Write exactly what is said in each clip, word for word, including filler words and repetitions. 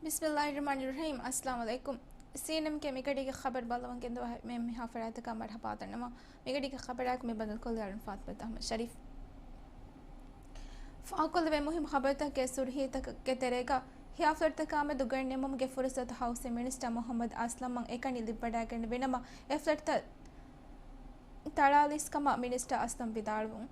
ބިސްމިއްލާހިއްރަޙްމާނިއްރަޙީމް. އައްސަލާމު ޢަލައިކުމް. ސީއެންއެމްގެ މިގަޑީގެ ޚަބަރު ބައްލަވަން ގެންދަވާ މި-، މިހާ ފަރާތަކާ މަރުޙަބާ ދަންނަވަން. މިގަޑީގެ ޚަބަރާއެކު މި ބަނދުން ކޮށްލިއަޅުން ފާތިމަތު އަޙްމަދު ޝަރީފް. ފާހަގަކޮށްލެވޭ މުހިއްމު ޚަބަރުތަކުގެ ސުރުޚީތަކުގެ ތެރޭގަ، ހިޔާ ފްލެޓްތަކާމެދު ގޮތްނިމުމުގެ ފުރުސަތު ހައުސިން މިނިސްޓަރ މުޙައްމަދު އަސްލަމްއަށް އެކަނި ލިބިވަޑައިގެންނެވި ނަމަ، އެ ފްލެޓްތައް ތަޅާލީސް ކަމަށް މިނިސްޓަރ އަސްލަމް ވިދާޅުވުން.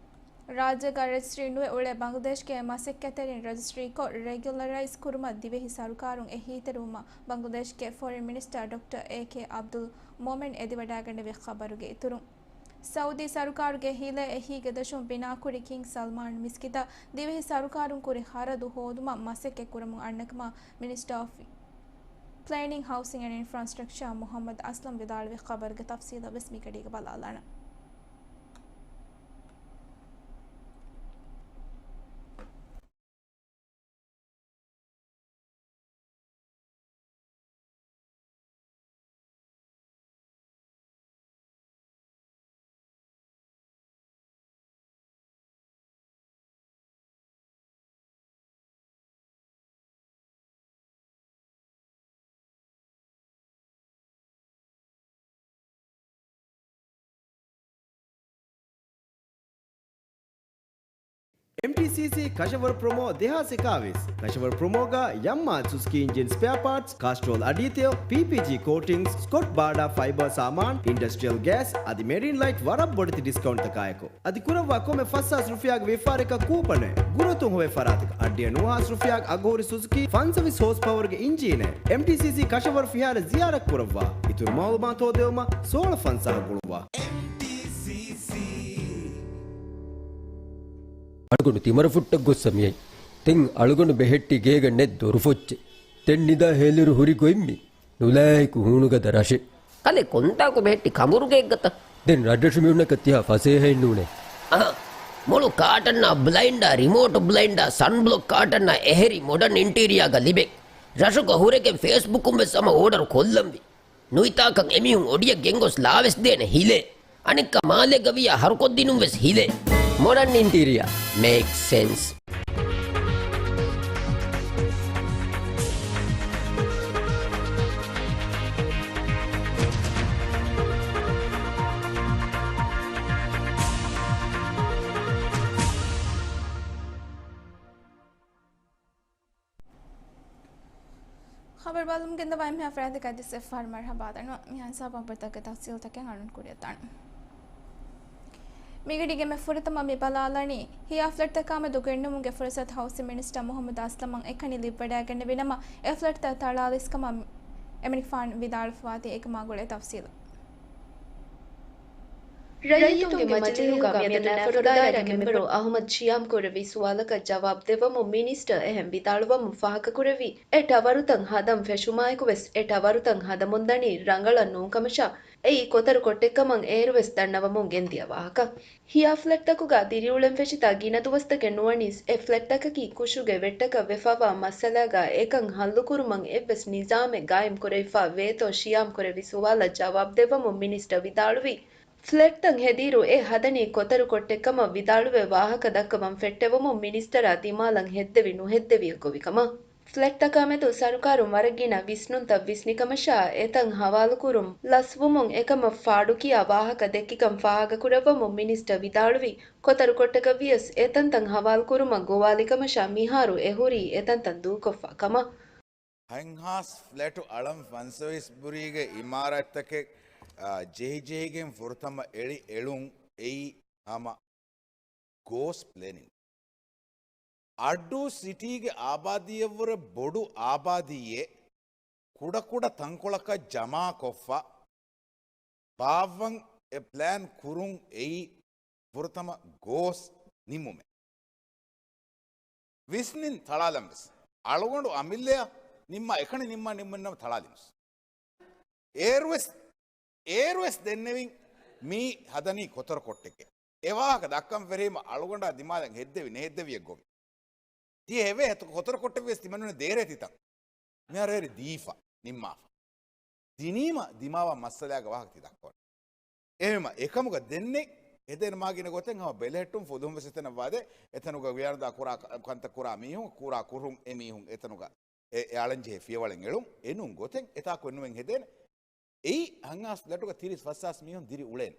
ރާއްޖޭގަ ރަޖިސްޓްރީ ނުވެ އުޅޭ ބަނގްލަދޭޝްގެ މަސައްކަތްތެރިން ރަޖިސްޓްރީކޮށް، ރެގިއުލަރައިޒް ކުރުމަށް ދިވެހި ސަރުކާރުން އެހީތެރިވުމަށް ބަނގްލަދޭޝްގެ ފޮރިން މިނިސްޓަރ ޑޮކްޓަރ އޭ ކޭ އަބްދުލް މޮމެން އެދިވަޑައިގެންނެވި ޚަބަރުގެ އިތުރުން، ސައުދީ ސަރުކާރުގެ ހިލޭ އެހީގެ ދަށުން ބިނާކުރި ކިންގް ސަލްމާން މިސްކިތަށް ދިވެހި ސަރުކާރުން ކުރި ޚަރަދު ހޯދުމަށް މަސައްކަތް ކުރަމުން އަންނަކަމަށް މިނިސްޓަރ އޮފް ޕްލޭނިން، ހައުސިން އެންޑް އިންފްރާސްޓްރަކްޗާ މުޙައްމަދު އަސްލަމް ވިދާޅުވި ޚަބަރުގެ ތަފްސީލަށް ވެސް މިގަޑީގަ ބަލާލާނަން. އެމްޓީސީސީ ކަށަވަރު ޕްރޮމޯ ދެހާސް އެކާވީސް. ކަށަވަރު ޕްރޮމޯގަ ޔަމްމާ ސުޒުކީ އިންޖިން ސްޕެއާ ޕާޓްސް، ކާސްޓްރޯލް އަޑީތެޔޮ، ޕީޕީޖީ ކޯޓިންގްސް، ސްކޮޓް ބާޑާ ފައިބާ ސާމާން، އިންޑަސްޓްރިއަލް ގޭސް އަދި މެރިން ލައިޓް ވަރަށް ބޮޑެތި ޑިސްކައުންޓްތަކާއެކު. އަދި ކުރައްވާ ކޮންމެ ފަސް ހާސް ރުފިޔާގެ ވިއްފާރަކަށް ކޫޕަނެއް، ގުރުއަތުން ހޮވޭ ފަރާތަކަށް އަށްޑިހަ ނުވަ ހާސް ރުފިޔާގެ އަގުހުރި ސުޒުކީ ފަންސަވީސް ހޯސް ޕަވަރުގެ އިންޖީނެއް. އެމްޓީސީސީ ކަށަވަރު ފިހާރަ ޒިޔާރަތް ކުރައްވާ. އިތުރު މައުލޫމާތު ހޯދެވުމަށް ސޯޅަ ފަންސާހަށް ގުޅުއްވާ. އަޅުގަނޑު ތިމަރަފުއްޓަށް ގޮއްސަ މިއައި. ތިން އަޅުގަނޑު ބެހެއްޓި ގޭގަ ނެތް ދޮރުފޮއްޗެއް. ތެން ނިދާ ހޭލިއިރު ހުރި ގޮތް މީ. ނުލާހިކު ހޫނުގަދަ ރަށެއް. ކަލޭ ކޮންތާކު ބެހެއްޓި ކަނބުރުގެއެއްގަތަ؟ ދެން ރަށްރަށު މީހުންނަކަށް ތިހާ ފަސޭހައެއް ނޫނޭ. އަހަ، މޮޅު ކާޓަންއާ ބްލައިންޑާ، ރިމޯޓު ބްލައިންޑާ، ސަންބްލޮކް ކާޓަންއާ އެހެރި މޮޑަން އިންޓީރިއާގަ ލިބޭ. ރަށުގަ ހުރެގެން ފޭސްބުކުން ވެސް ހަމަ އޯޑަރު ކޮށްލަންވީ. ނުވިތާކަށް އެމީހުން އޮޑިއަށް ގެންގޮސް ލާވެސް ދޭނެ ހިލޭ. އަނެއްކާ މާލޭގަވިޔާ ހަރުކޮށްދިނުން ވެސް ހިލޭ. މޮޑަން އިންޓީރިއާ މޭކް ސެންސް. ޚަބަރު ބަލަމުން ގެންދަވާ އެންމެހާ ފަރާތަކަށް އަދިވެސް އެއްފަހަރު މަރުޙަބާ ދަންނަވަން. މިހާ ހިސާބުން އަނބުރިތަކުގެ ތަފްސީލްތަކެއް އަޅުން ކުރިއަށް ދާނަން. މިގަޑީގެ މި ފުރަތަމަ މި ބަލާލަނީ، ހިޔާ ފްލެޓްތަކާމެދު ގެންނުމުގެ ފުރުސަތު ހައުސިން މިނިސްޓަރ މުޙައްމަދު އަސްލަމަށް އެކަނި ލިބިވަޑައިގެންނެވި ނަމަ، އެ ފްލެޓްތައް ތަޅާލީސް ކަމަށް އެމަނިކުފާނު ވިދާޅުވެފަވާތީ އެކަމާ ގުޅޭ ތަފްސީލު. ރައްޔިތުންގެ މަޖިލީހުގަ މިއަދު ނައިފަރުދާއިރާގެ މެމްބަރު އަޙުމަދު ޝިޔާމް ކުރެއްވި ސުވާލަކަށް ޖަވާބު ދެއްވަމުން މިނިސްޓަރ އެހެން ވިދާޅުވަމުން ފާހަގަކުރެއްވީ، އެ ޓަވަރުތައް ހަދަން ފެށުމާއެކު ވެސް އެ ޓަވަރުތައް ހަދަމުންދަނީ ރަނގަޅަށް ނޫންކަމަށާ، އެއީ ކޮތަރު ކޮށްޓެއްކަމަށް އޭރުވެސް ދަންނަވަމުން ގެންދިޔަ ވާހަކަ. ހިޔާ ފްލެޓްތަކުގަ ދިރިއުޅެން ފެށިތާ ގިނަ ދުވަސްތަކެއް ނުވަނީސް، އެ ފްލެޓްތަކަކީ ކުށުގެ ވެއްޓަކަށް ވެފަވާ މައްސަލާގަ އެކަން ހައްލުކުރުމަށް އެއްވެސް ނިޒާމެއް ގާއިމް ކުރެވިފަ ވޭތޯ ޝިޔާމް ކުރެއްވި ސުވާލަށް ޖަވާބު ދެއްވަމުން މިނިސްޓަރ ވިދާޅުވީ، ފްލެޓްތައް ހެދިއިރު އެ ހަދަނީ ކޮތަރު ކޮށްޓެއްކަމަށް ވިދާޅުވެ ވާހަކަ ދައްކަވަން ފެއްޓެވުމުން މިނިސްޓަރާ ދިމާލަށް ހެއްދެވި ނުހެއްދެވިއެއް ގޮވިކަމަށް. ފްލެޓްތަކާމެދު ސަރުކާރުން ވަރަށް ގިނަ ވިސްނުންތައް ވިސްނިކަމަށާ، އެތައް ހަވާލުކުރުން ލަސްވުމުން އެކަމަށް ފާޑުކިޔާ ވާހަކަ ދެއްކިކަން ފާހަގަކުރައްވަމުން މިނިސްޓަރ ވިދާޅުވީ، ކޮތަރުކޮށްޓަކަށް ވިޔަސް އެތަންތަން ހަވާލުކުރުމަށް ގޮވާލިކަމަށާ މިހާރު އެހުރީ އެތަންތަން ދޫކޮށްފާ ކަމަށް. ހަތްހާސް ފްލެޓު އަޅަން ފަންސަވީސް ބުރީގެ އިމާރާތްތަކެއް، އާ، ޖެހިޖެހިގެން ފުރަތަމަ އެޅި އެޅުން އެއީ ހަމަ ގޯސް ޕްލޭނިން. އައްޑޫ ސިޓީގެ އާބާދީއަށްވުރެ ބޮޑު އާބާދީއެއް ކުޑަކުޑަ ތަންކޮޅަކަށް ޖަމާކޮށްފަ ބާއްވަން އެ ޕްލޭން ކުރުން އެއީ ފުރަތަމަ ގޯސް ނިންމުމެއް. ވިސްނިން ތަޅާލަން ވެސް. އަޅުގަނޑު އަމިއްލަޔަށް ނިންމާ އެކަނި ނިންމާ ނިންމެއްނަމަ ތަޅާލިން ވެސް. އޭރުވެސް، އޭރުވެސް ދެންނެވިން މީ ހަދަނީ ކޮތަރު ކޮށްޓެކޭ. އެ ވާހަކަ ދައްކަން ފެށީމަ އަޅުގަނޑާ ދިމާލަށް ހެއްދެވި ނެހެއްދެވިއެއް ގޮވި. ތި ހެވޭ ހެތު ކޮތަރު ކޮށްޓެއް ވެސް ތިމަންނުން ދޭރޭ ތިތަން. މިހާރު ހެރި ދީފަ ނިންމާފަ. ދިނީމަ ދިމާވާ މައްސަލާގެ ވާހަކަ ތި ދައްކަވަން. އެހެންވީމަ އެކަމުގަ ދެންނެ ހެދޭނެ މާ ގިނަ ގޮތެއް ހަމަ ބެލެހެއްޓުން ފުލުހުން ވެސް އެތަނަށް ވާދޭ. އެތަނުގަ ވިޔާނުދާ ކުރާ ކަ-، ކަންތައް ކުރާ މީހުން، ކުރާ ކުށް އެ މީހުން އެތަނުގަ އެ، އެ އަޅަންޖެހޭ ފިޔަވަޅެއް އެޅުން. އެނޫން ގޮތެއް އެތާކު އެންމެން ހެދޭނެ. އެއީ ހަނގާސް ފްލެޓުގަ ތިރީސް ފަސްހާސް މީހުން ދިރި އުޅޭނެ.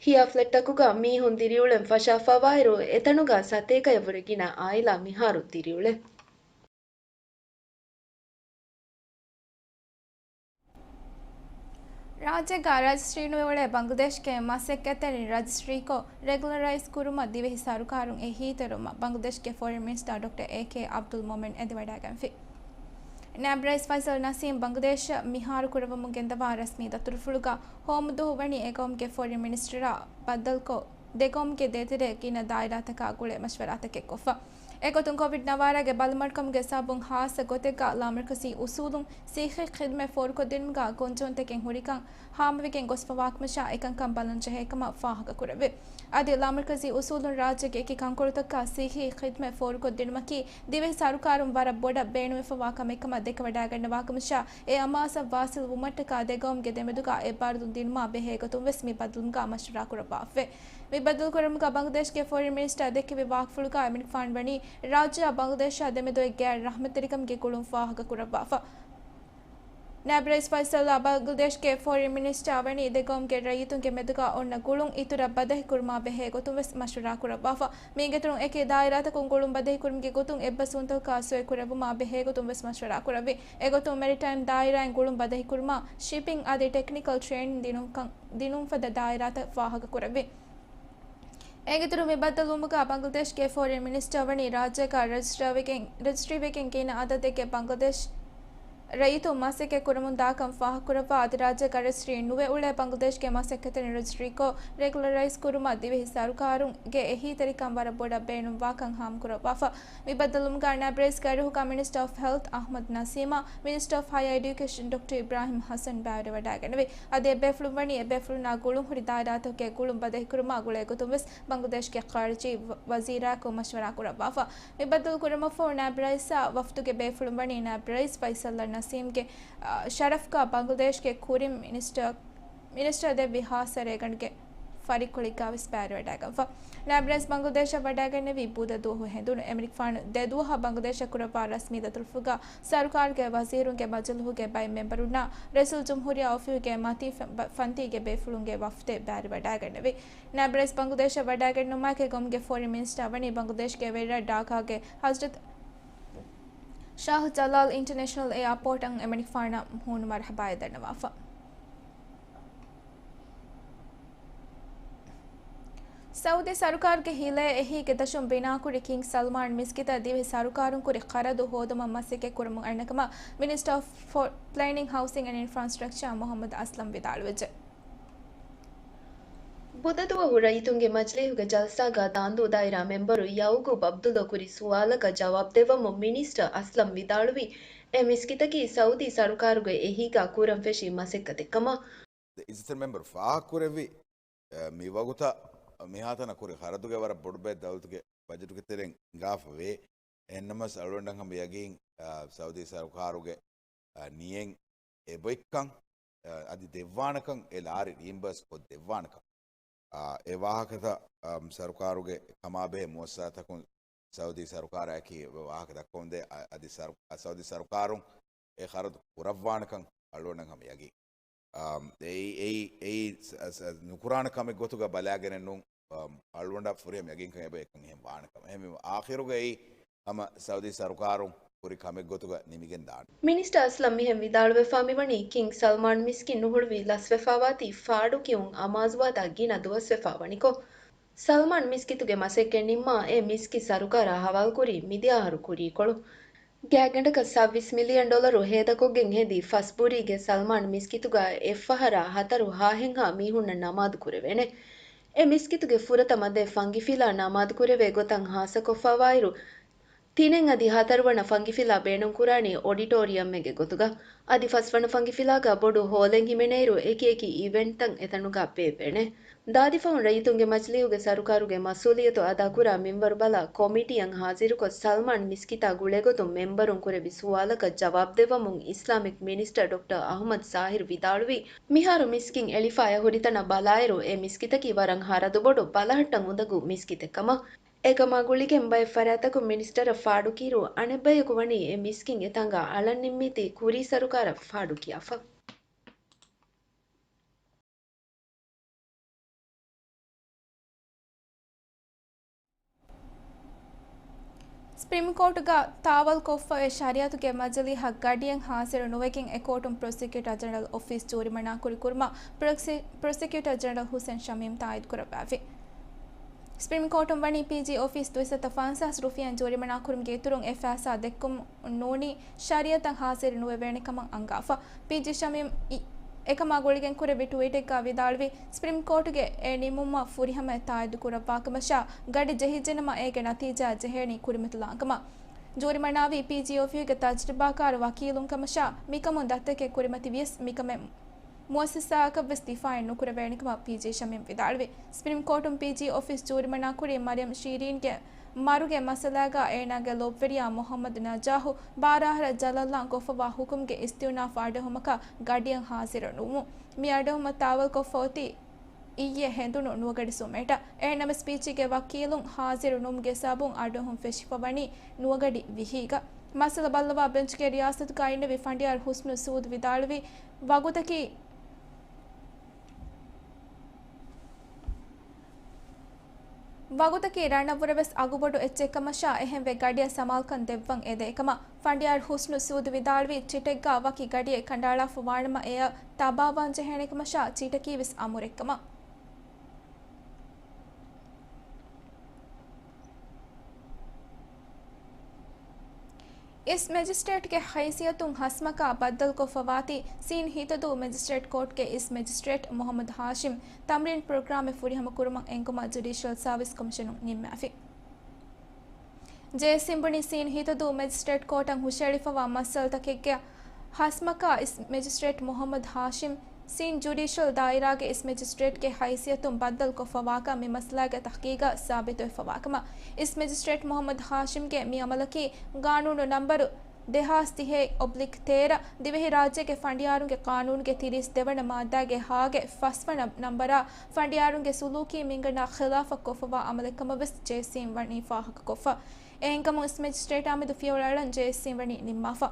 ހިޔާ ފްލެޓްތަކުގަ މީހުން ދިރިއުޅެން ފަށާފަވާއިރު، އެތަނުގަ ސަތޭކައަށްވުރެ ގިނަ އާއިލާ މިހާރު ދިރިއުޅޭ. ރާއްޖޭގަ ރަޖިސްޓްރީ ނުވެ އުޅޭ ބަނގްލަދޭޝްގެ މަސައްކަތްތެރިން ރަޖިސްޓްރީކޮށް، ރެގުލަރައިޒް ކުރުމަށް ދިވެހި ސަރުކާރުން އެހީތެރިވުމަށް ބަނގްލަދޭޝްގެ ފޮރިން މިނިސްޓާ ޑޮކްޓަރ އޭ ކޭ އަބްދުލް މޮމެން އެދިވަޑައިގެންފި. ނައިބް ރައީސް ފައިސަލް ނަސީމް ބަނގްލަދޭޝަށް މިހާރު ކުރައްވަމުން ގެންދަވާ ރަސްމީ ދަތުރުފުޅުގަ ހޯމުދުވަހު ވަނީ އެގައުމުގެ ފޮރިން މިނިސްޓަރާ ބައްދަލުކޮށް، ދެގައުމުގެ ދޭތެރޭ ގިނަ ދާއިރާތަކާ ގުޅޭ މަޝްވަރާތަކެއް ކޮށްފަ. އެގޮތުން ކޮވިޑް ނަވާރާގެ ބަލިމަޑުކަމުގެ ސަބަބުން ހާއްސަ ގޮތެއްގަ ލާމަރުކަޒީ އުސޫލުން ސިއްހީ ޚިދްމަތް ފޯރުކޮށްދިނުމުގަ ގޮންޖެހުންތަކެއް ހުރިކަން ހާމަވެގެން ގޮސްފަވާކަމަށާ އެކަންކަން ބަލަންޖެހޭކަމަށް ފާހަގަކުރެއްވި. އަދި ލާމަރުކަޒީ އުސޫލުން ރާއްޖޭގެ އެކި ކަންކޮޅުތަކަށް ސިއްހީ ޚިދްމަތް ފޯރުކޮށްދިނުމަކީ ދިވެހި ސަރުކާރުން ވަރަށް ބޮޑަށް ބޭނުންވެފަވާ ކަމެއްކަމަށް ދެކެވަޑައިގަންނަވާކަމަށާ، އެ އަމާޒަށް ވާސިލް ވުމަށްޓަކާ ދެގައުމުގެ ދެމެދުގަ އެއްބާރުލުން ދިނުމާ ބެހޭގޮތުން ވެސް މި ބައްދަލުވުމުގަ މަޝްވަރާ ކުރައްވާފަވޭ. މި ބައްދަލުކުރުމުގަ ބަނގްލަދޭޝްގެ ފޮރިން މިނިސްޓާ ދެއްކެވި ވާހަކަފުޅުގަ އެމަނިކުފާނު ވަނީ ރާއްޖެއާ ބަނގްލަދޭޝާ ދެމެދު އެއްގެ ރަހްމަތްތެރިކަމުގެ ގުޅުން ފާހަގަކުރައްވާފަ. ނައިބް ރައީސް ފައިސަލްއާ ބަނގްލަދޭޝްގެ ފޮރިން މިނިސްޓާ ވަނީ ދެގައުމުގެ ރައްޔިތުންގެ މެދުގަ އޮންނަ ގުޅުން އިތުރަށް ބަދަހިކުރުމާ ބެހޭ ގޮތުން ވެސް މަޝްވަރާ ކުރައްވާފަ. މީގެ އިތުރުން އެކި ދާއިރާތަކުން ގުޅުން ބަދަހިކުރުމުގެ ގޮތުން އެއްބަސްވުންތަކާ ސޮއި ކުރެއްވުމާ ބެހޭ ގޮތުން ވެސް މަޝްވަރާ ކުރެއްވި. އެގޮތުން މެރިޓައިމް ދާއިރާއިން ގުޅުން ބަދަހިކުރުމާ، ޝިޕިން އަދި ޓެކްނިކަލް ޓްރޭނިން ދިނުން ކަން، ދިނުން ފަދަ ދާއިރާތައް ފާހަގަކުރެއްވި. އޭގެ އިތުރުން މި ބައްދަލުވުމުގަ ބަނގްލަދޭޝްގެ ފޮރިން މިނިސްޓާ ވަނީ ރާއްޖޭގަ ރަޖިސްޓަރ ވެގެން، ރަޖިސްޓްރީ ވެގެން ގިނަ އަދަދެއްގެ ބަނގްލަދޭޝް ރައްޔިތުން މަސައްކަތް ކުރަމުން ދާކަން ފާހަގަކުރައްވާ، އަދި ރާއްޖޭގަ ރަޖިސްޓްރީ ނުވެ އުޅޭ ބަނގްލަދޭޝްގެ މަސައްކަތްތެރިން ރަޖިސްޓްރީކޮށް، ރެގުލަރައިޒް ކުރުމަށް ދިވެހި ސަރުކާރުންގެ އެހީތެރިކަން ވަރަށް ބޮޑަށް ބޭނުންވާކަން ހާމަކުރައްވާފަ. މި ބައްދަލުވުމުގަ ނައިބް ރައީސް ގައިރުހުގަ މިނިސްޓަރ އޮފް ހެލްތް އަޙްމަދު ނަސީމާ، މިނިސްޓަރ އޮފް ހަޔަރ އެޑިއުކޭޝަން ޑޮކްޓަރ އިބްރާހިމް ހަސަން ބައިވެރިވަޑައިގެންނެވި. އަދި އެބޭފުޅުން ވަނީ އެބޭފުޅުންނާ ގުޅުން ހުރި ދާއިރާތަކުގެ ގުޅުން ބަދަހިކުރުމާ ގުޅޭ ގޮތުން ވެސް ބަނގްލަދޭޝްގެ ޚާރިޖީ ވަ-، ވަޒީރާއެކު މަޝްވަރާ ކުރައްވާފަ. މި ބައްދަލު ކުރުމަށްފަހު ނައިބް ރައީސާ ވަފްދުގެ ބޭފުޅުން ވަނީ ނައިބް ރައީސް ފައިސަލް ނަސީމްގެ، އާ، ޝަރަފްގަ ބަނގްލަދޭޝްގެ ކުރިން މިނިސްޓަރ މިނިސްޓަރ ދެއްވި ހާއްސަ ރޭގަނޑުގެ ފަރިއްކޮޅެއްގަ ވެސް ބައިވެރިވަޑައިގަންފަ. ނައިބް ރައީސް ބަނގްލަދޭޝަށް ވަޑައިގެންނެވީ ބުދަ ދުވަހު ހެނދުނު. އެމަނިކުފާނު ދެ ދުވަހަށް ބަނގްލަދޭޝަށް ކުރައްވާ ރަސްމީ ދަތުރުފުޅުގަ ސަރުކާރުގެ ވަޒީރުންގެ މަޖިލީހުގެ ބައެއް މެމްބަރުންނާ ރައީސުލްޖުމްހޫރިއްޔާ އޮފީހުގެ މަތީ ފަ-، ބަ-، ފަންތީގެ ބޭފުޅުންގެ ވަފްދެއް ބައިވެރިވަޑައިގެންނެވި. ނައިބް ރައީސް ބަނގްލަދޭޝަށް ވަޑައިގެންނުމާއެކު އެގައުމުގެ ފޮރިން މިނިސްޓާ ވަނީ ބަނގްލަދޭޝްގެ ވެރިރަށް ޑާކާގެ ހަޒްރަތް ޝާހް ޖަލާލް އިންޓަރނޭޝަނަލް އެއާޕޯޓަށް އެމަނިކުފާނަށް ހޫނު މަރުޙަބާއެއް ދަންނަވާފަ. ސައުދީ ސަރުކާރުގެ ހިލޭ އެހީގެ ދަށުން ބިނާކުރި ކިންގް ސަލްމާން މިސްކިތަށް ދިވެހި ސަރުކާރުން ކުރި ޚަރަދު ހޯދުމަށް މަސައްކަތް ކުރަމުން އަންނަ ކަމަށް މިނިސްޓަރ އޮފް ފޯ-، ޕްލޭނިން، ހައުސިން އެންޑް އިންފްރާންސްޓްރަކްޗާ މުޙައްމަދު އަސްލަމް ވިދާޅުވެއްޖެ. ބުދަ ދުވަހު ރައްޔިތުންގެ މަޖިލީހުގެ ޖަލްސާގަ ދާންދޫ ދާއިރާ މެމްބަރު ޔައުގޫބް ޢަބްދުﷲ ކުރި ސުވާލަކަށް ޖަވާބު ދެއްވަމުން މިނިސްޓަރ އަސްލަމް ވިދާޅުވީ، އެ މިސްކިތަކީ ސައުދީ ސަރުކާރުގެ އެހީގަ ކުރަން ފެށި މަސައްކަތެއްކަމަށް. އިއްޒަތްތެރި މެމްބަރު ފާހަގަކުރެއްވި، އެ، މިވަގުތަށް މިހާތަނަށް ކުރި ޚަރަދުގެ ވަރަށް ބޮޑު ބައެއް ދައުލަތުގެ ބަޖެޓުގެ ތެރެއިން ހިނގާފަވޭ. އެހެންނަމަވެސް އަޅުގަނޑަށް ހަމަ ޔަގީން، އަ، ސައުދީ ސަރުކާރުގެ، އަ، ނިޔަތް އެބައޮތްކަން، އަ، އަދި ދެއްވާނެކަން، އެ ލާރި ރީއިމްބާސް ކޮށް ދެއްވާނެކަން. އާ، އެ ވާހަކަތައް، އަމް، ސަރުކާރުގެ ކަމާބެހޭ މުއައްސަސާތަކުން ސައުދީ ސަރުކާރާއެކީ ވާހަކަ ދައްކަމުންދޭ، އަ-، އަދި ސަރު-، އަ، ސައުދީ ސަރުކާރުން އެ ޚަރަދު ކުރައްވާނެކަން އަޅުގަނޑަށް ހަމަ ޔަގީން. އާ، އެއީ، އެއީ، އެއީ ސަ-، ސަ-، ނުކުރާނެ ކަމެއް ގޮތުގަ ބަލާގެނެއް ނޫން، އަމް، އަޅުގަނޑަށް ފުރިހަމަ ޔަގީންކަން އެބަ އެކަން އެހެން ވާނެ ކަމަށް. އެހެންވީމަ އާޚިރުގައި ހަމަ ސައުދީ ސަރުކާރުން ކުރި ކަމެއް ގޮތުގަ ނިމިގެން ދާނެ. މިނިސްޓަރ އަސްލަމް މިހެން ވިދާޅުވެފާ މިވަނީ، ކިންގް ސަލްމާން މިސްކިތް ނުހުޅުވި ލަސްވެފާވާތީ ފާޑު ކިޔުން އަމާޒުވާތާ ގިނަ ދުވަސްވެފާ ވަނިކޮށް، ސަލްމާން މިސްކިތުގެ މަސައްކަތް ނިންމާ އެ މިސްކިތް ސަރުކާރާ ހަވާލުކުރީ މިދިޔަ އަހަރު ކުރީކޮޅު. ގާތްގަނޑަކަށް ސައްވީސް މިލިއަން ޑޮލަރު ހޭދަކޮށްގެން ހެދި ފަސް ބުރީގެ ސަލްމާން މިސްކިތުގަ އެއްފަހަރާ ހަތަރު ހާހެއްހާ މީހުންނަށް ނަމާދު ކުރެވޭނެ. އެ މިސްކިތުގެ ފުރަތަމަ ދެ ފަންގިފިލާ ނަމާދު ކުރެވޭ ގޮތަށް ހާއްސަކޮށްފާވާއިރު، ތިނެއް އަދި ހަތަރުވަނަ ފަންގިފިލާ ބޭނުންކުރާނީ އޮޑިޓޯރިއަމެއްގެ ގޮތުގަ. އަދި ފަސްވަނަ ފަންގިފިލާގަ ބޮޑު ހޯލެއް ހިމެނޭއިރު، އެކި އެކި އިވެންޓްތައް އެތަނުގަ ބޭއްވޭނެ. ދާދިފަހުން ރައްޔިތުންގެ މަޖިލީހުގެ ސަރުކާރުގެ މަސްއޫލިއްޔަތު އަދާކުރާ މިންވަރު ބަލާ ކޮމިޓީއަށް ހާޒިރުކޮށް، ސަލްމާން މިސްކިތާ ގުޅޭގޮތުން މެންބަރުން ކުރެއްވި ސުވާލަކަށް ޖަވާބު ދެއްވަމުން އިސްލާމިކް މިނިސްޓަރ ޑޮކްޓަރ އަޙްމަދު ޒާހިރު ވިދާޅުވީ، މިހާރު މިސްކިތް އެޅިފައި ހުރިތަނަށް ބަލާއިރު، އެ މިސްކިތަކީ ވަރަށް ހަރަދުބޮޑު ބަލަހައްޓަން އުނދަގޫ މިސްކިތެއް ކަމަށް. އެކަމާ ގުޅިގެން ބައެއް ފަރާތަކުން މިނިސްޓަރަށް ފާޑުކިއިރު، އަނެއްބަޔަކު ވަނީ އެ މިސްކިތް އެތަނގަށް އަޅަން ނިންމީތީ ކުރީ ސަރުކާރަށް ފާޑުކިޔާފަ. ސްޕްރިމް ކޯޓުގަ ތާވަލް ކޮށްފަ އޮތް ޝަރީއަތުގެ މަޖިލީހަށް ގަޑިއެއް ހާޒިރު ނުވެގެން އެ ކޯޓުން ޕްރޮސިކިއުޓަރ ޖެނެރަލް އޮފީސް ޖޫރިމަނާ ކުރި ކުރުމަށް ޕްރޮސި-، ޕްރޮސިކިއުޓަރ ޖެނެރަލް ހުސެން ޝަމީމް ތާއީދު ކުރައްވާފި. ސްޕްރިމް ކޯޓުން ވަނީ ޕީޖީ އޮފީސް ދުއިސައްތަ ފަންސާސް ރުފިޔާ ޖޫރިމަނާ ކުރުމުގެ އިތުރުން އެ ފައިސާ ދެއްކުމުން ނޫނީ ޝަރީއަތަށް ހާޒިރު ނުވެވޭނެ ކަމަށް އަންގާފަ. ޕީޖީ ޝަމީމް އި-، އެކަމާ ގުޅިގެން ކުރެއްވި ޓްވީޓެއްގަ ވިދާޅުވީ، ސްޕްރިމް ކޯޓުގެ އެ ނިންމުމަށް ފުރިހަމަޔަށް ތާއީދު ކުރައްވާކަމަށާ، ގަޑި ޖެހިއްޖެނަމަ އޭގެ ނަތީޖާއަށް ޖެހޭނީ ކުރިމަތިލާންކަމަށް. ޖޫރިމަނާވީ ޕީޖީ އޮފީހުގެ ތަޖްރިބާކާރު ވަކީލުންކަމަށާ، މިކަމުން ދަތިތަކެއް ކުރިމަތިވިޔަސް މިކަމެއް މުއައްސަސާއަކަށްވެސް ދިފާއެއް ނުކުރެވޭނެކަމަށް ޕީޖީ ޝަމީމް ވިދާޅުވި. ސްޕްރިމް ކޯޓުން ޕީޖީ އޮފީސް ޖޫރިމަނާކުރީ މަރިޔަމް ޝީރީންގެ މަރުގެ މައްސަލާގަ އޭނާގެ ލޯބިވެރިޔާ މުހައްމަދު ނަޖާހު ބާރަ އަހަރަށް ޖަލަށްލާން ކޮށްފަވާ ހުކުމްގެ އިސްތިއުނާފް އަޑުއެހުމަކަށް ގަޑިއަށް ހާޒިރު ނުވުމުން. މި އަޑުއެހުމަށް ތާވަލްކޮށްފަ އޮތީ އިއްޔެ ހެނދުނު ނުވަގަޑި ސުމޭޓަށް. އެހެންނަމަވެސް ޕީޖީގެ ވަކީލުން ހާޒިރު ނުވުމުގެ ސަބަބުން އަޑުއެހުން ފެށިފަ ވަނީ ނުވަގަޑި ވިހީގަ. މައްސަލަ ބައްލަވާ ބެންޗުގެ ރިޔާސަތުގަ އިންނެވި ފަނޑިޔާރު ހުސްނު ސޫދު ވިދާޅުވީ، ވަގުތަކީ، ވަގުތަކީ ރަނަށްވުރެވެސް އަގުބޮޑު އެއްޗެއްކަމަށާ، އެހެންވެ ގަޑިއަށް ސަމާލުކަން ދެއްވަން އެދޭކަމަށް. ފަނޑިޔާރު ހުސްނު ސޫދު ވިދާޅުވީ، ޗިޓެއްގަ ވަކި ގަޑިއެއް ކަނޑައަޅާފަ ވާނަމަ އެއަށް ތަބާވާން ޖެހޭނެކަމަށާ، ޗިޓަކީވެސް އަމުރެއްކަމަށް. އިސް މެޖިސްޓްރޭޓްގެ ހައިސިއްޔަތުން ހަސްމަކާ ބައްދަލުކޮށްފަ ވާތީ، ސީން ހިތަދޫ މެޖިސްޓްރޭޓް ކޯޓްގެ އިސް މެޖިސްޓްރޭޓް މުހައްމަދު ހާޝިމް ތަމްރީން ޕްރޮގްރާމެއް ފުރިހަމަ ކުރުމަށް އެންގުމަށް ޖުޑިޝަލް ސާވިސް ކޮމިޝަނުން ނިންމާފި. ޖޭއެސްސީން ބުނީ، ސީން ހިތަދޫ މެޖިސްޓްރޭޓް ކޯޓަށް ހުށައެޅިފަވާ މައްސަލަތަކެއްގެ ހަސްމަކާ އިސް މެޖިސްޓްރޭޓް މުހައްމަދު ހާޝިމް ސީން ޖުޑިޝަލް ދާއިރާގެ އިސް މެޖިސްޓްރޭޓްގެ ހައިސިއްޔަތުން ބައްދަލުކޮށްފަވާކަން މި މައްސަލާގެ ތަހްޤީޤަށް ސާބިތުވެފަވާކަމަށް. އިސް މެޖިސްޓްރޭޓް މުހައްމަދު ހާޝިމްގެ މި އަމަލަކީ ގާނޫނު ނަންބަރު ދެހާސް ތިހޭ އޮބްލިކް ތޭރަ ދިވެހިރާއްޖޭގެ ފަނޑިޔާރުންގެ ޤާނޫނުގެ ތިރީސް ދެވަނަ މާއްދާގެ ހާގެ ފަސްވަނަ ނަންބަރާ ފަނޑިޔާރުންގެ ސުލޫކީ މިންގަނޑާ ޚިލާފަށް ކޮށްފަވާ އަމަލެއްކަމަށްވެސް ޖޭއެސްސީން ވަނީ ފާހަގަކޮށްފަ. އެހެންކަމުން އިސް މެޖިސްޓްރޭޓާމެދު ފިޔަވަޅައަޅަން ޖޭއެސްސީން ވަނީ ނިންމާފަ.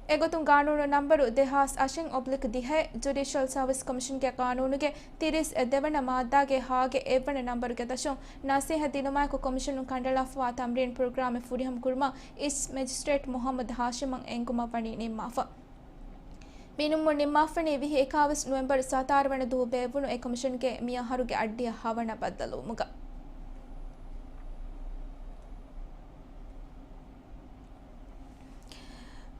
އެގޮތުން ގާނޫނު ނަންބަރު ދެހާސް އަށެއް އޮބްލިކް ދިހައެއް ޖުޑިޝަލް ސާވިސް ކޮމިޝަންގެ ޤާނޫނުގެ ތިރީސް ދެވަނަ މާއްދާގެ ހާގެ އެއްވަނަ ނަންބަރުގެ ދަށުން ނަސޭހަތް ދިނުމާއެކު ކޮމިޝަނުން ކަނޑައަޅާފަވާ ތަމްރީން ޕްރޮގްރާމެއް ފުރިހަމަ ކުރުމަށް އިސް މެޖިސްޓްރޭޓް މުހައްމަދު ހާޝިމަށް އެންގުމަށް ވަނީ ނިންމާފަ. މި ނިންމުން ނިންމާފަނީ ވިހި އެކާވީސް ނޮވެމްބަރު ސަތާރަ ވަނަ ދުވަހު ބޭއްވުނު އެ ކޮމިޝަންގެ މި އަހަރުގެ އައްޑިހަ ހަވަނަ ބައްދަލުވުމުގަ.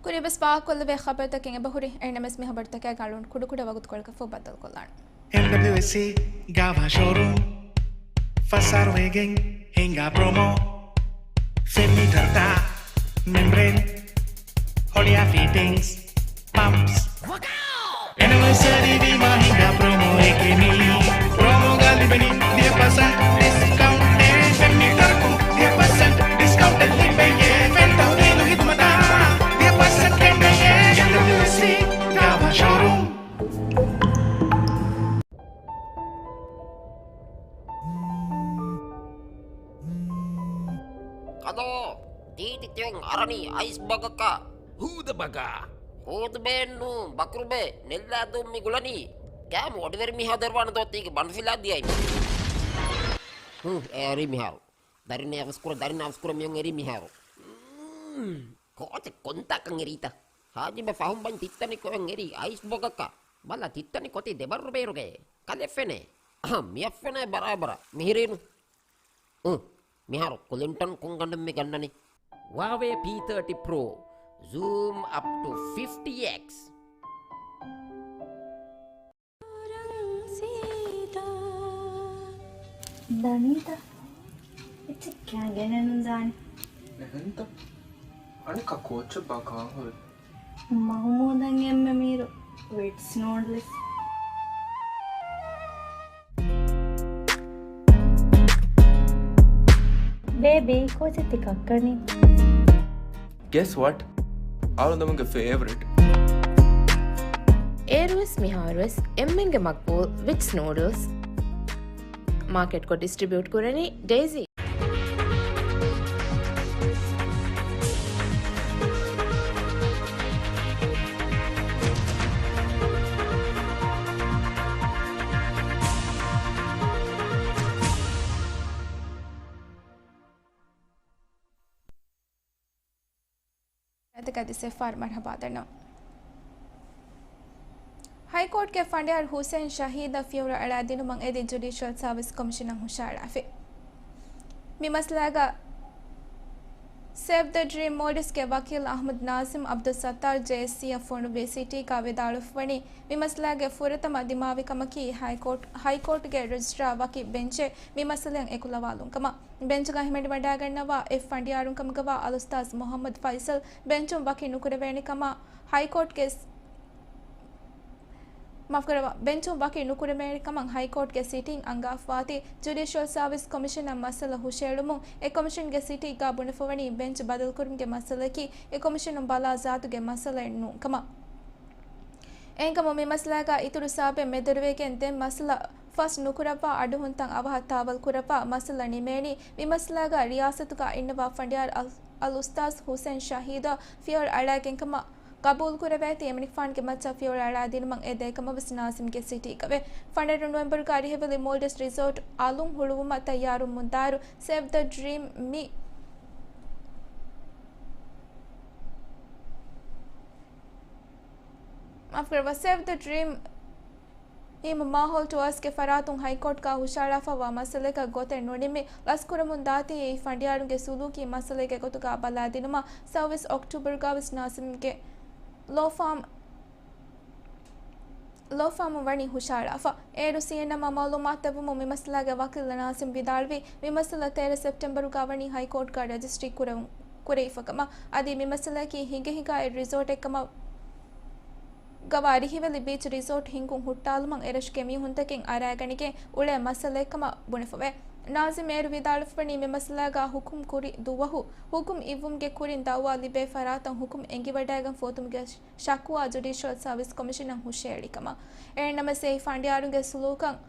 ކުރިޔަށްވެސް ފާހަގަކޮށްލެވޭ ޚަބަރުތަކެއް އެބަހުރި. އެހެންނަމަވެސް މި ޚަބަރުތަކާއި ގަޅުން ކުޑަކުޑަ ވަގުތުކޮޅަކަށްފަހު ބައްދަލުކޮށްލާނަން. އެމްޑަބްލިއުއެސްސީ ގާވާ ޝޯރޫމް ފަސް އަހަރު ވެގެން ހިނގާ ޕްރޮމޯ. ފެންމީޓަރުތައް މެމްބްރޭން ހޮޅިއާ ފިޓިންގްސް ޕަމްޕްސް. އެނިވަރސަރީ ވީމާ ހިނގާ ޕްރޮމޯއެކޭ މީ. ޕްރޮމޯގަ ލިބެނީ ދިހަ ޕަސެންޓް ޑިސްކައުންޓެއް. ފެންމީޓަރަކުން ދިހަ ޕަސެންޓް ޑިސްކައުންޓެއް ލިބެޔޭ. ފެން ތަހުލީލު ހިދުމަތާ ދިހަ ޕަސެންޓް ކެނޑެޔޭ. އެމްޑަބްލިއުއެސްސީ ގާވާ ޝޯރޫމް. ކަލޯ، ދީދި ތިޔަން އަރަނީ އައިސް ބަގަކަށް. ހޫދަ ބަގާ. ހޫދުބޭއެއްނޫން، ބަކުރުބޭ، ނެއްލާދޫން މި ގުޅަނީ. ކާމު އޮޑިވެރި މީހާ ދެރަވާނެ ދޯ ތީގެ ބަނޑުފިލާ ދިޔައިމަ. ހު، އެ އެރީ މިހާރު. ދަރިން އަވަސްކުރ، ދަރިން އަވަސްކުރ މިއޮން އެރީ މިހާރު. މް، ކޯޗެއް ކޮންތާކަން އެރީތަ؟ ހާޖިބަ ފަހުން ބަން ތިއްތަނި ކޮއެން އެރީ އައިސް ބޮގަކަށް. ބަލަ ތިއްތަނި ކޮތީ ދެބަރު ބޭރުގައޭ. ކަލެއް ފެނޭ. އަހަ، މިއަށް ފެނޭ ބަރާބަރަށް. މިހިރީނު. އު، މިހާރު ކުލިންޓަން ކުންގަނޑުން މި ގަންނަނީ. ހުއާވޭ ޕީ ތާޓީ ޕްރޯ. ޒޫމް އަޕް ޓު ފިފްޓީ އެކްސް. ދަނީތަ؟ އެއްޗެއް ކައިގެނެއް ނުދާނެ. އެހެންތަ؟ އަނެއްކާ ކޯއްޗެއް ބާ ކާން ހުރެ؟ މަހުމޫދަށް އެންމެ މީރު ވިޓްސް ނޫޑްލްސް. ބޭބީ، ކޯޗެއް ތި ކައްކަނީ؟ Guess what? އަޅުގަނޑުމެންގެ ފޭވަރިޓް. އޭރުވެސް މިހާރުވެސް އެންމެންގެ މަގްބޫލް ވިޓްސް ނޫޑްލްސް. މާކެޓްކޮށް ޑިސްޓްރިބިއުޓް ކުރަނީ ޑޭޒީ. އަދި ސެފާރް މަރްހަބާ ދަންނަ. ހައިކޯޓްގެ ފަނޑިޔާރު ހުސެން ޝަހީދަށް ފިޔަވަޅު އަޅާދިނުމަށް އެދި ޖުޑިޝަލް ސާވިސް ކޮމިޝަނަށް ހުށައަޅާފި. މި މައްސަލާގަ ސޭވް ދަ ޑްރީމް މޯލްޑިވްސްގެ ވަކީލް އަޙްމަދު ނާޒިމް އަބްދުއްސައްތާރު ޖޭއެސްސީއަށް ފޮނުއްވި ސިޓީގަ ވިދާޅުވެފަވަނީ، މި މައްސަލާގެ ފުރަތަމަ ދިމާވި ކަމަކީ ހައިކޯޓް، ހައިކޯޓްގެ ރެޖިސްޓްރާ ވަކި ބެންޗެއް މި މައްސަލައަށް އެކުލަވާލުން ކަމަށް. ބެންޗުގަ ހިމެނިވަޑައިގަންނަވާ އެއް ފަނޑިޔާރުން ކަމުގަވާ އަލްއުސްތާޛް މުޙައްމަދު ފައިސަލް ބެންޗުން ވަކި ނުކުރެވޭނެ ކަމަށް ހައިކޯޓްގެ ސް-، މާފުކުރައްވާ، ބެންޗުން ވަކި ނުކުރެވޭނެ ކަމަށް ހައިކޯޓްގެ ސިޓިން އަންގާފަވާތީ، ޖުޑިޝަލް ސާވިސް ކޮމިޝަނަށް މައްސަލަ ހުށައެޅުމުން އެ ކޮމިޝަންގެ ސިޓީގަ ބުނެފަވަނީ ބެންޗް ބަދަލުކުރުމުގެ މައްސަލައަކީ އެ ކޮމިޝަނުން ބަލާ ޒާތުގެ މައްސަލައެއް ނޫން ކަމަށް. އެހެންކަމުން މި މައްސަލާގަ އިތުރު ސަބަބެއް މެދުވެރިވެގެން ދެން މައްސަލަ ފަސް ނުކުރައްވާ އަޑުހުންތައް އަވަހަށް ތާވަލް ކުރައްވާ މައްސަލަ ނިމޭނީ. މި މައްސަލާގަ ރިޔާސަތުގަ އިންނަވާ ފަނޑިޔާރު އަލް-، އަލްއުސްތާޛް ހުސެން ޝަހީދަށް ފިޔަވަޅު އަޅާގެން ކަމަށް ގަބޫލުކުރެވޭތީ، އެމަނިކުފާނުގެ މައްޗަށް ފިޔަވަޅު އަޅާދިނުމަށް އެދޭ ކަމަށް ވެސް ނާޒިމްގެ ސިޓީގަވޭ. ފަނަރަ ނޮވެމްބަރުގަ ރިހިވެލި މޯލްޑިވްސް ރިސޯޓް އަލުން ހުޅުވުމަށް ތައްޔާރުވަމުންދާއިރު، ސޭވް ދަ ޑްރީމް މި، މާފުކުރައްވާ، ސޭވް ދަ ޑްރީމް މީމް މާހޯލް ޓުއާސްގެ ފަރާތުން ހައިކޯޓްގަ ހުށައަޅާފައިވާ މައްސަލައަކަށް ގޮތެއް ނުނިމި، ލަސްކުރަމުން ދާތީ އެއީ ފަނޑިޔާރުންގެ ސުލޫކީ މައްސަލައެއްގެ ގޮތުގަ ބަލާދިނުމަށް ސައުވީސް އޮކްޓޫބަރުގަ ވެސް ނާޒިމްގެ ލޯ ފާމް، ލޯ ފާމުން ވަނީ ހުށައަޅާފަ. އޭރު ސީއެންއެމްއަށް މައުލޫމާތު ދެއްވުމުން މި މައްސަލާގެ ވަކީލް ނާޒިމް ވިދާޅުވީ، މި މައްސަލަ ތޭރަ ސެޕްޓެމްބަރުގަ ވަނީ ހައިކޯޓްގަ ރަޖިސްޓްރީ ކުރެވުން، ކުރެވިފަ ކަމަށް. އަދި މި މައްސަލައަކީ ހިނގަ ހިނގާ އެއް ރިސޯޓެއް ކަމަށް ގަވާ ރިހިވެލި ބީޗް ރިސޯޓް ހިންގުން ހުއްޓާލުމަށް އެރަށުގެ މީހުންތަކެއް އަރާގަނެގެން އުޅޭ މައްސަލައެއްކަމަށް ބުނެފަވޭ. ނާޒިމް އޭރު ވިދާޅުވެފަވަނީ މި މައްސަލާގަ ހުކުމް ކުރި ދުވަހު ހުކުމް އިއްވުމުގެ ކުރިން ދައުވާ ލިބޭ ފަރާތަށް ހުކުމް އެނގިވަޑައިގެން ފޯތުމުގެ ޝަކުވާ ޖުޑިޝަލް ސާވިސް ކޮމިޝަނަށް ހުށައެޅި ކަމަށް. އެހެންނަމަވެސް އެއީ ފަނޑިޔާރުންގެ ސުލޫކަށް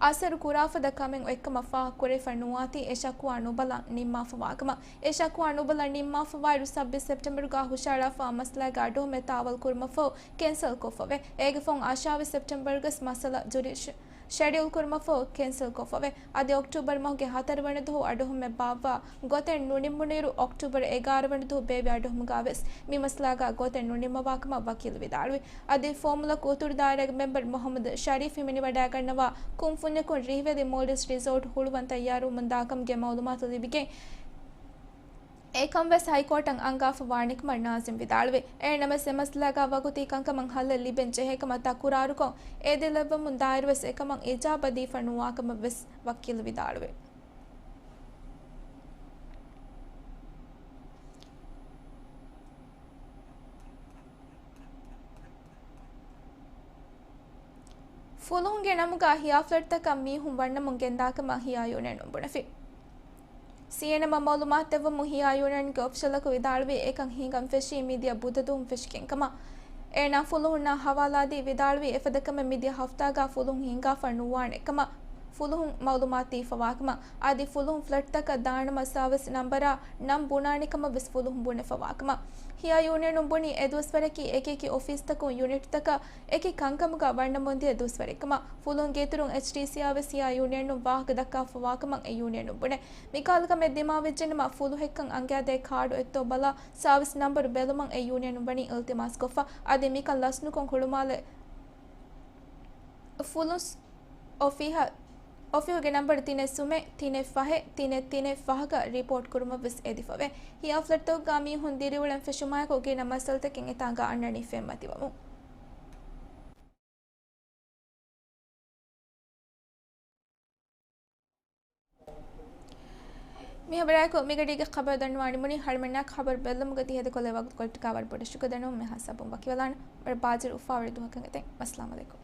އަސަރު ކުރާފަދަ ކަމެއް އޮތްކަމަށް ފާހަގަކުރެވިފަ ނުވާތީ އެ ޝަކުވާ ނުބަލަން ނިންމާފަވާ ކަމަށް. އެ ޝަކުވާ ނުބަލަން ނިންމާފަވާއިރު ސައްބީސް ސެޕްޓެމްބަރުގަ ހުށައަޅާފަ މައްސަލާގެ އަޑުއެހުމެއް ތާވަލް ކުރުމަށްފަހު ކެންސަލް ކޮށްފަވޭ. އޭގެ ފަހުން އަށާވީސް ސެޕްޓެމްބަރުގަސް މައްސަލަ ޖުޑިޝަ-، ޝެޑިއުލް ކުރުމަށްފަހު ކެންސަލް ކޮށްފަވޭ. އަދި އޮކްޓޫބަރު މަހުގެ ހަތަރު ވަނަ ދުވަހު އަޑުއެހުމެއް ބާއްވާ ގޮތެއް ނުނިމުނުއިރު، އޮކްޓޫބަރު އެގާރަ ވަނަ ދުވަހު ބޭއްވި އަޑުއެހުމުގަ ވެސް މި މައްސަލާގަ ގޮތެއް ނުނިމަވާ ކަމަށް ވަކީލު ވިދާޅުވި. އަދި ފޯމުލަކު އުތުރު ދާއިރާގެ މެމްބަރު މުޙައްމަދު ޝަރީފް ހިމެނިވަޑައިގަންނަވާ ކުންފުންޏަކުން ރިހިވެލި މޯލްޑިވްސް ރިސޯޓް ހުޅުވަން ތައްޔާރުވަމުންދާކަމުގެ މައުލޫމާތު ލިބިގެން، އެކަން ވެސް ހައިކޯޓަށް އަންގާފަ ވާނެކަމަށް ނާޒިމް ވިދާޅުވި. އެހެންނަމަވެސް، އެ މައްސަލާގަ ވަގުތީ ކަންކަމަށް ހައްލެއް ލިބެން ޖެހޭކަމަށް ތަކުރާރުކޮށް، އެދެލައްވަމުން ދާއިރު ވެސް އެކަމަށް އިޖާބަ ދީފަ ނުވާކަމަށް ވެސް ވަކީލު ވިދާޅުވި. ފުލުހުންގެ ނަމުގަ ހިޔާ ފްލެޓްތަކަށް މީހުން ވަންނަމުން ގެންދާކަމަށް ހިޔާ ޔޫނިއަނުން ބުނެފި. ސީއެންއެމްއަށް މައުލޫމާތު ދެއްވުމުން ހިޔާ ޔޫނިއަންގެ އޮފިޝަލަކު ވިދާޅުވީ، އެކަން ހިނގަން ފެށީ މިދިޔަ ބުދަ ދުވަހުން ފެށިގެން ކަމަށް. އޭނާ ފުލުހުންނާ ހަވާލާދީ ވިދާޅުވީ، އެފަދަކަމެއް މިދިޔަ ހަފްތާގަ ފުލުހުން ހިނގާފަ ނުވާނެ ކަމަށް ފުލުހުން މައުލޫމާތު ދީފަވާކަމަށް. އަދި ފުލުހުން ފްލެޓްތަކަށް ދާނަމަ ސާވިސް ނަންބަރާ ނަން ބުނާނެ ކަމަށް ވެސް ފުލުހުން ބުނެފަވާކަމަށް. ހިޔާ ޔޫނިއަނުން ބުނީ، އެ ދުވަސްވަރަކީ އެކި އެކި އޮފީސްތަކުން ޔުނިޓްތަކަށް އެކި ކަންކަމުގަ ވަންނަމުންދިޔަ ދުވަސްވަރެއްކަމަށް. ފުލުހުންގެ އިތުރުން އެޗްޑީސީއާ ވެސް ހިޔާ ޔޫނިއަނުން ވާހަކަ ދައްކާފަވާކަމަށް އެ ޔޫނިއަނުން ބުނޭ. މިކަހަލަ ކަމެއް ދިމާވެއްޖެނަމަ، ފުލުހެއްކަން އަނގައިދޭ ކާޑު އޮތްތޯ ބަލާ، ސާވިސް ނަންބަރު ބެލުމަށް އެ ޔޫނިއަނުން ވަނީ އިލްތިމާސްކޮށްފަ. އަދި މިކަން ލަސްނުކޮށް ހުޅުމާލެ ފުލުސް އޮފީހަށް، އޮފީހުގެ ނަންބަރު ތިނެއް ސުމެއް، ތިނެއް ފަހެއް، ތިނެއް ތިނެއް ފަހަކަށް ރިޕޯޓް ކުރުމަށް ވެސް އެދިފަވޭ. ހިޔާ ފްލެޓްތަކުގަ މީހުން ދިރިއުޅެން ފެށުމާއެކު ގިނަ މައްސަލަތަކެއް އެތާނގަ އަންނަނީ ފެންމަތިވަމުން. މި ހަބަރާއެކު މިގަޑީގެ ޚަބަރު ދަންނަވާ ނިމުނީ. ހަރުމެންނާ ޚަބަރު ބެއްލުމުގަ ތި ހޭދަކޮށްލެވޭ ވަގުތުކޮޅަށްޓަކާ ވަރަށް ބޮޑަށް ޝުކުރު ދަންނަވަމުން. މިހާ ސަބުން ވަކިވެލާނަން. ވަރަށް ބާޒީލް އުފާވެރި ދުވަހަކަށް އެދެން. އައްސަލާމު ޢަލައިކުމް.